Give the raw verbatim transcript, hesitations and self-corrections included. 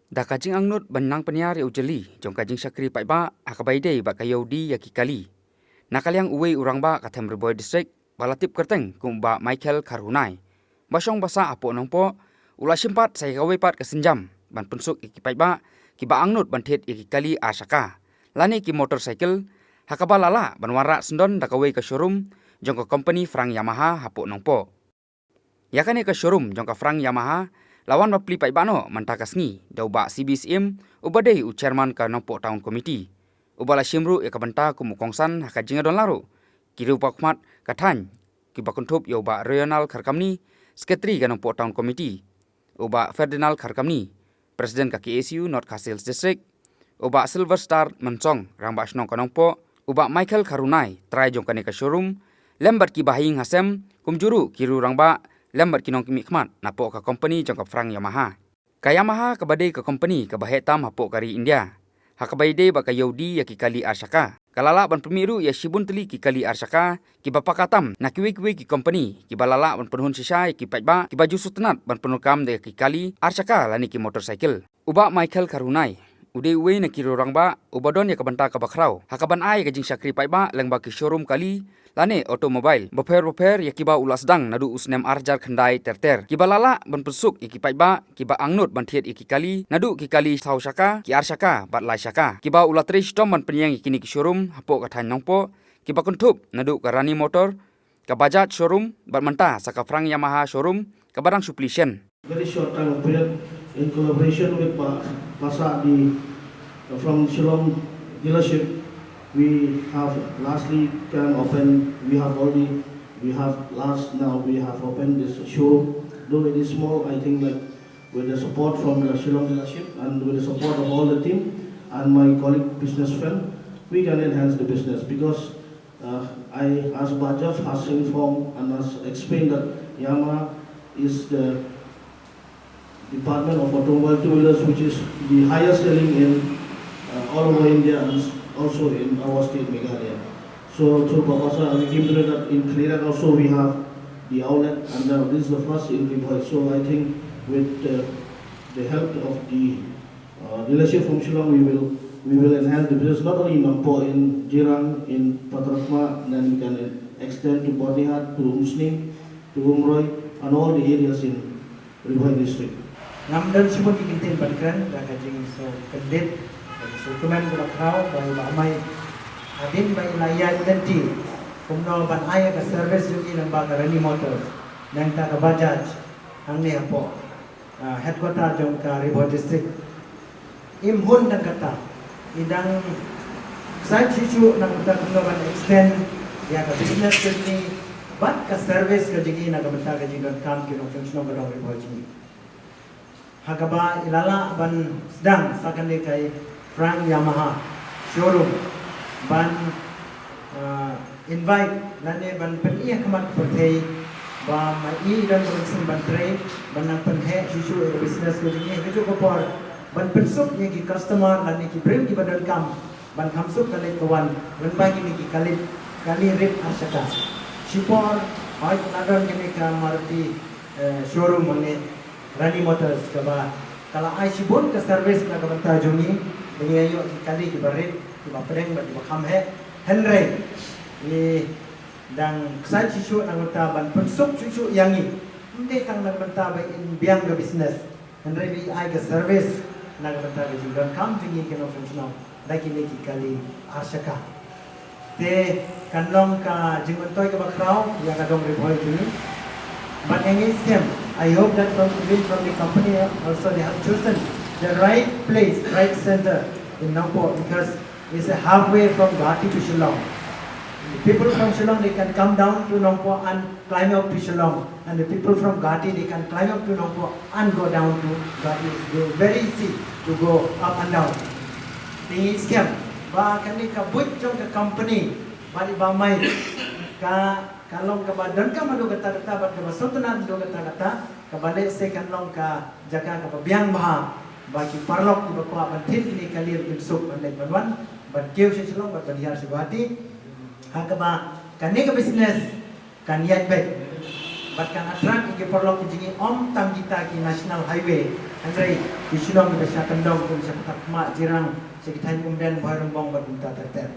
Da ka jingangnud ban nang pynïar ïa u jylli jong ka jingshakri paidbah ha kaba ïadei bad ka ïoh die ïa ki kali, na ka liang uwei u rangbah ka Them Ri Bhoi District ba la tip kyrteng kum u Bah Michael Kharhunai, ba shong ba sah hapoh Nongpoh, u la shim pat sa ïa kawei pat ka sienjam ban pynsuk ïa ki paidbah kiba angnud ban thied ïa ki kali ar shaka lane ki motorcycle ha kaba la lah ban wanrah syndon da kawei ka showroom jong ka kompani Frank Yamaha hapoh Nongpoh. Ïa kane ka showroom jong ka Frank Yamaha la wan bapli paidbah noh mynta ka sngi da u Bah C B Syiem uba dei u chairman ka Nongpoh Town Committee, uba la shim ruh ïa ka bynta kum u kongsan ha ka jingïadon lang ruh ki riew ba khmat ka thaiñ kiba kynthup ïa u Bah Rional Kharkamni, secretary ka Nongpoh Town Committee, u Bah Ferdinand Kharkamni, president ka K S U North Khasi Hills District, u Bah Silver Star Mynsong, rangbah shnong ka Nongpoh, u Bah Michael Kharhunai, trai jong kane ka showroom, lem bad ki bahaïing hasem, kumjuh ruh ki riew rangbah lem bad ki nongmihkhmat napoh ka kompani jong ka Frank Yamaha. Ka Yamaha kaba dei ka kompani kaba heh tam hapoh ka ri India ha kaba ïadei bad ka ïoh die ïa ki kali ar shaka, ka la lah ban pynmih ruh ïa shibun tylli ki kali ar shaka kiba paka tam na kiwei kiwei ki kompani kiba la lah ban pynhun shisha ïa ki paidbah kiba ju sngewtynnat ban pyndonkam da ki kali ar shaka lane ki motorcycle. U Bah Michael Kharhunai u dei uwei na ki riew rangbah uba don ïa ka bynta kaba khraw ha kaban ai ïa ka jingshakri paidbah lyngba ki showroom kali lane automobile bapher bapher ïa kiba u la sdang naduh u snem ar hajar khyndai ter ter, kiba la lah ban pynsuk ïa ki paidbah kiba angnud ban thied ïa ki kali, naduh ki kali saw shaka, ki ar shaka bad lai shaka, kiba u la trei shitom ban pynïeng ïa kine ki showroom hapoh ka thaiñ Nongpoh, kiba kynthup naduh ka Rani Motor, ka Bajaj showroom bad mynta sa ka Frank Yamaha showroom kaba dang shu plie shen. Very short time of period, in collaboration with Pa-, Pasa di, from Shillong dealership, we have lastly can open, we have already, we have last now, we have opened this showroom. Though it is small, I think, like, with the support from the Shillong dealership and with the support of all the team and my colleague business friend, we can enhance the business because, uh, I, as Bah Jeff has informed and has explained that Yamaha is the department of automobile two-wheelers, which is the highest selling in, uh, all over India and s-, also in our state, Meghalaya. So through Bah Pasa, we came to know that in Khliehriat also we have the outlet, and, uh, this is the first in Ri Bhoi. So I think with, uh, the help of the, uh, dealership from Shillong, we will, we will enhance the business not only in Nongpoh, in Jirang, in Patharkhmah, then we can extend to Byrnihat, to Umsning, to Umroi, and all the areas in Ri Bhoi District. Ngam don shibun ki kyntien ban kren da ka jingsngewkyndit, ka jingsngewkmen kaba khraw ba i Bah Amai hadien ba i la ïaid lynti kumno ban ai ka service jong i lyngba ka Rani Motors, nangta ka Bajaj hangne hapoh, ah, headquarter jong ka Ri Bhoi District. Im hun dang kata, i dang excited shuh shuh na ka bynta kumno ban extend ïa ka business ka jong i bad ka service ka jong i na ka bynta ka jingdonkam ki nongshong shnong ka dong Ri Bhoi jong i. Ha kaba i la lah ban sdang sa kane ka Frank Yamaha showroom ban, ah, invite lane ban pyni ha khmat ka pyrthei ba ma i don ka mynsiem ban trei, ban nang pynheh shuh shuh ïa ka business ka jong i, ha kajuh ka por ban pynsuk ïa ki customer lane ki briew kiba donkam ban kham suk ka leit ka wan lyngba kine ki kali, kali rit ar shaka. Shipor hooid la don kane ka Maruti, eh, showroom hangne, Rani Motors, kaba ka la ai shibun ka service na ka bynta jong ngi, ba ngi ïoh ki kali kiba rit, kiba pdeng bad kiba kham heh. Hynrei ngi dang excited shuh shuh na ka bynta ban pynsuk shuh shuh ïa ngi. Ym dei tang na ka bynta ba in biang ka business, hynrei ba i ai ka service na ka bynta ka jingdonkam jong ngi ki nongshong shnong da kine ki kali ar shaka. Te kan long ka jingmyntoi kaba khraw ïa ka dong Ri Bhoi jong ngi. But in any case, I hope that from, even from the company also they have chosen the right place, right center in Nongpoh, because it's a halfway from Guwahati to Shillong. The people from Shillong, they can come down to Nongpoh and climb up to Shillong, and the people from Guwahati, they can climb up to Nongpoh and go down to Guwahati. It's very easy to go up and down. Te ngi skhem ba kane ka buit jong ka company bad i Bah Amai ka, ka long kaba donkam haduh katta katta bad kaba sngewtynnat haduh katta katta, kaba lehse kan long ka jaka kaba biang bha ba ki paralok kiba kwah ban thied kine ki kali rit suk ban leit ban wan, ban kiew sha Shillong bad ban hiar sha Guwahati. Ha kaba kane ka business kan ïaid beit. Bad kan attract ïa ki paralok ki jingïaid ym tang kita ki national highway, hynrei ki shnong kiba shah kyndong, kiba shah pyrta khmat, Jirang, sha ki thaiñ Umden, Bhoirymbong bad kumta ter ter.